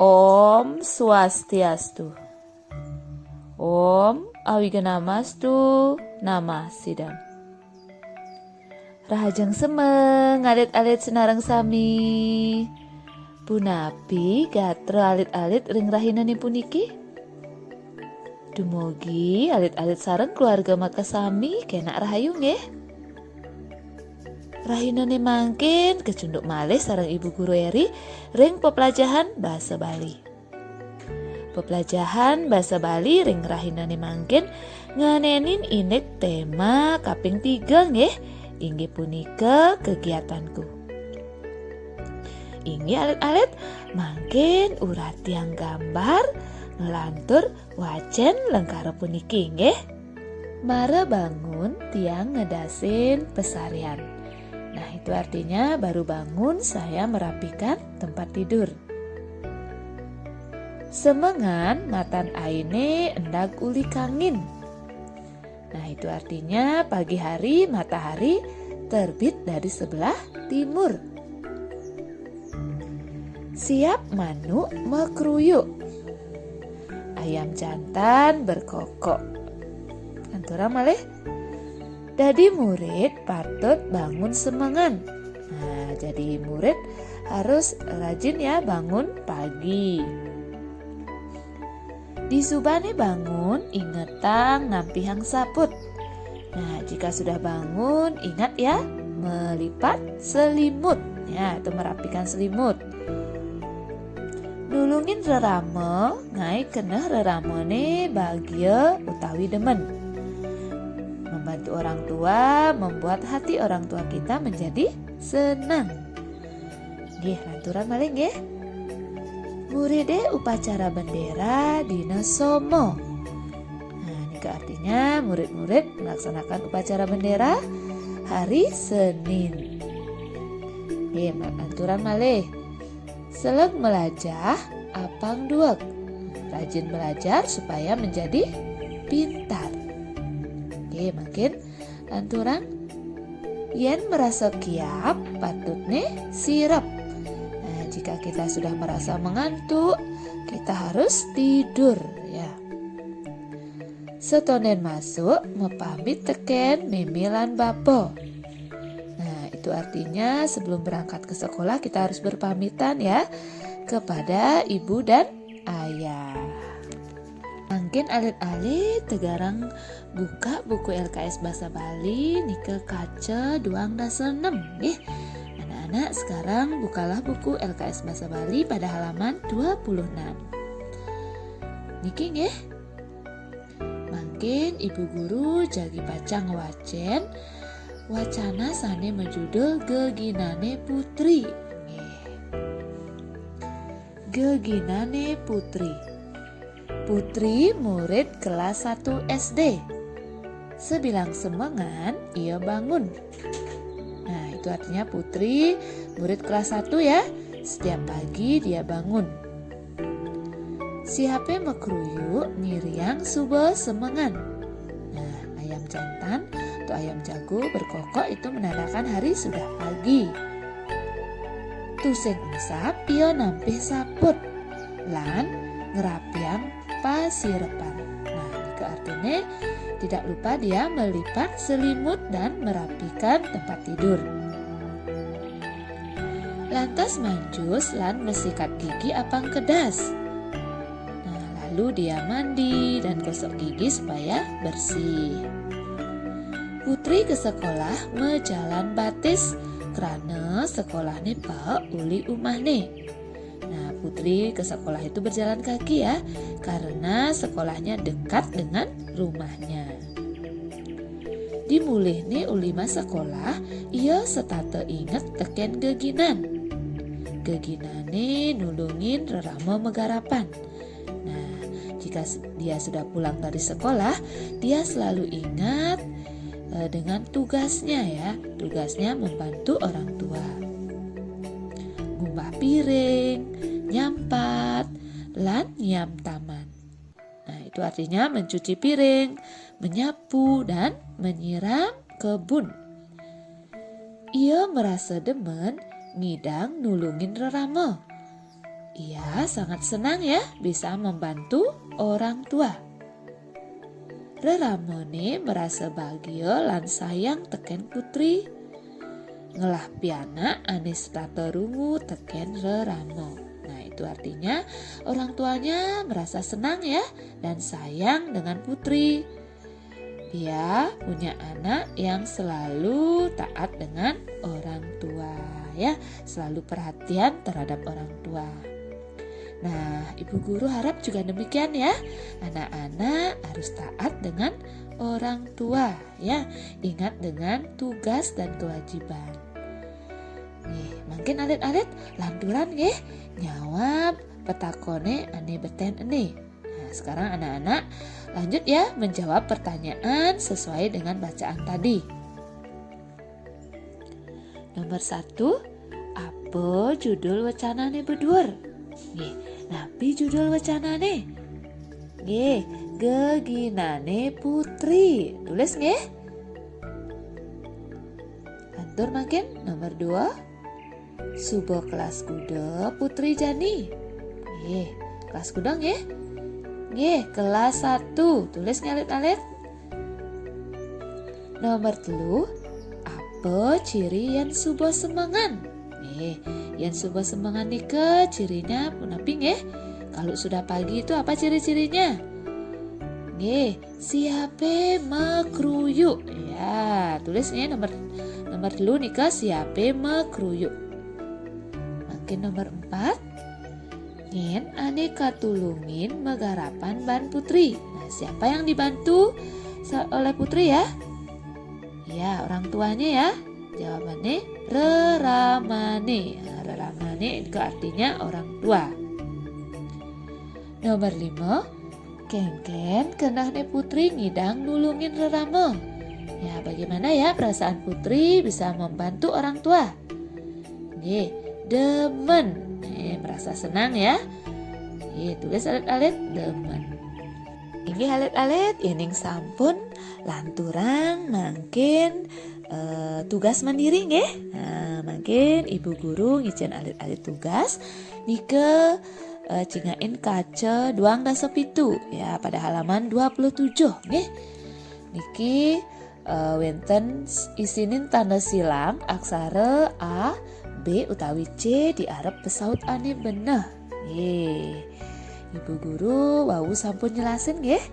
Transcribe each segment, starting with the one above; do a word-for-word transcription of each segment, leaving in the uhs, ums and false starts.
Om Swastiastu. Om Awighnamastu Namah Sidam. Rahajeng semeng, alit-alit sinareng sami. Punapi gatra alit-alit ring rahinane puniki? Dumugi alit-alit sareng keluarga makasami kenak rahayu nggih. Rahinane mangkin kecunduk malih sareng Ibu Guru Eri ring peplajahan basa Bali. Peplajahan basa Bali ring rahinane mangkin nganenin indik tema kaping tiga nggih, inggih punika kegiatanku. Inggih alit-alit, mangkin uratiang gambar nglantur wacen lengkara puniki nggih. Mara bangun tiang ngedasin pesarian. Nah, itu artinya baru bangun saya merapikan tempat tidur. Semengan matan aine endag uli kangin. Nah, itu artinya pagi hari matahari terbit dari sebelah timur. Siap manuk makruyuk. Ayam jantan berkokok. Antura malih. Dadi murid patut bangun semengan. Nah, jadi murid harus rajin ya bangun pagi. Disubane bangun, ingetang nampihang saput. Nah, jika sudah bangun, ingat ya, melipat selimut. Ya, itu merapikan selimut. Nulungin rerama, ngae keneh reramane bahagia utawi demen. Membantu orang tua membuat hati orang tua kita menjadi senang. Nggih, lanturan malih nggih. Muride upacara bendera dina Soma. Nah, nika artinya murid-murid melaksanakan upacara bendera hari Senin. Nggih, lanturan malih. Seleg melajah, apang dueg. Rajin belajar supaya menjadi pintar. Nggih, mangkin lanturan, yen merasa kiap, patutne sirep. Nah, jika kita sudah merasa mengantuk, kita harus tidur, ya. Setonden masuk, mapamit teken meme lan bapa. Nah, itu artinya sebelum berangkat ke sekolah kita harus berpamitan ya kepada ibu dan ayah. Mangkin alit-alit tegarang buka buku L K S Basa Bali nika kaca duang dasa enem nggih. Anak-anak, sekarang bukalah buku L K S Basa Bali pada halaman dua puluh enam. Niki nggih. Mangkin Ibu Guru jagi pacang wacen wacana sane majudul Geginane Putri. Nggih. Geginane Putri. Putri murid kelas satu S D. Sebilang semengan ia bangun. Nah, itu artinya Putri murid kelas satu ya. Setiap pagi dia bangun. Siape makruyuk ngiriang suba semengan. Nah, ayam jantan atau ayam jago berkokok itu menandakan hari sudah pagi. Tusing engsap ia nampih saput lan ngrapiang pasirepan. Nah, nika artine tidak lupa dia melipat selimut dan merapikan tempat tidur. Lantas manjus lan masikat gigi apang kedas. Nah, lalu dia mandi dan gosok gigi supaya bersih. Putri ke sekolah majalan batis krana sekolahne paek uli umahne. Nah, Putri ke sekolah itu berjalan kaki ya, karena sekolahnya dekat dengan rumahnya. Dimulihne uli masekolah, ia setata inget teken geginan. Geginane nulungin rerama magarapan. Nah, Jika dia sudah pulang dari sekolah, dia selalu ingat eh, dengan tugasnya ya. Tugasnya membantu orang tua. Ngumbah piring, nyampat, lan nyiam taman. Nah, itu artinya mencuci piring, menyapu, dan menyiram kebun. Ia merasa demen ngidang nulungin rerama. Ia sangat senang ya bisa membantu orang tua. Reramane merasa bahagia lan sayang teken Putri. Ngelah pianak ane setata rungu teken rerama. Nah, itu artinya orang tuanya merasa senang ya dan sayang dengan Putri. Dia punya anak yang selalu taat dengan orang tua ya, selalu perhatian terhadap orang tua. Nah, ibu guru harap juga demikian ya. Anak-anak harus taat dengan orang tua ya. Ingat dengan tugas dan kewajiban. Nih, mungkin alit-alit lanturan nggih nyawab petakone ane beten ene. Nah, sekarang anak-anak lanjut ya menjawab pertanyaan sesuai dengan bacaan tadi. Nomor satu, apa judul wecanane beduur? Nggih, napi judul wecanane? Nggih, geginane putri. Tulis nggih. Lantur mangkin nomor dua. Suba kelas kuda putri jani? Nggih, kelas kuda nggih? Nggih, kelas satu. Tulis nggih alit-alit. Nomor telu, apa ciri yen suba semengan? Nggih, yen suba semengan nika cirinya punapi nggih? Kalau sudah pagi itu apa ciri-cirinya? Nggih, siape makruyuk. Ya, tulis nggih nomor nomor telu nika siape makruyuk. Mangkin nomor empat, nyen ane katulungin magarapan ban putri. Nah, siapa yang dibantu sa- oleh putri ya? Ya, orang tuanya ya. Jawabannya reramane. Nah, reramane itu artinya orang tua. Nomor lima, kengken kenehne putri ngidang nulungin rerama. Ya, bagaimana ya perasaan putri bisa membantu orang tua? Nggih, demen. Eh, merasa senang ya. Nggih, tulis alit-alit demen. Inggih alit-alit, yening sampun lanturang mangkin eh, tugas mandiri nggih. Nah, mangkin ibu guru ngicen alit-alit tugas nika eh, cingakin kaca duang dasa pitu ya pada halaman dua puluh tujuh nggih. Niki eh, wenten isinin tanda silang aksara A, B utawi C di arep pesaut ane beneh. Nggih. Ibu guru wau sampun jelasin nggih.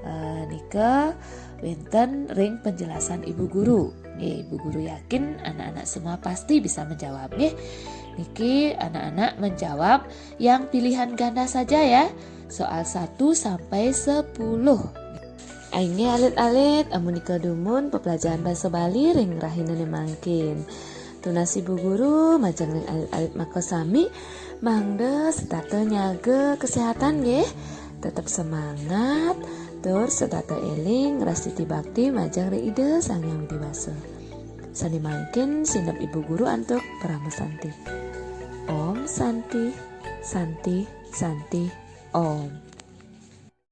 Eh, nika wenten ring penjelasan ibu guru. Nggih, ibu guru yakin anak-anak semua pasti bisa menjawab nggih. Niki anak-anak menjawab yang pilihan ganda saja ya. Soal satu sampai sepuluh. Inggih alit-alit, amunika dumun pepelajaran basa Bali ring rahinane mangkin. Tunas ibu guru majeng ring alit-alit makasami mangda setata nyaga kesehatan nggih. Tetep semangat, tur setata eling ngrastiti bakti majeng ring Ida Sang Hyang Widi Wasa. Sane mangkin sineb ibu guru antuk parama santi. Om Santi, Santi, Santi, Om.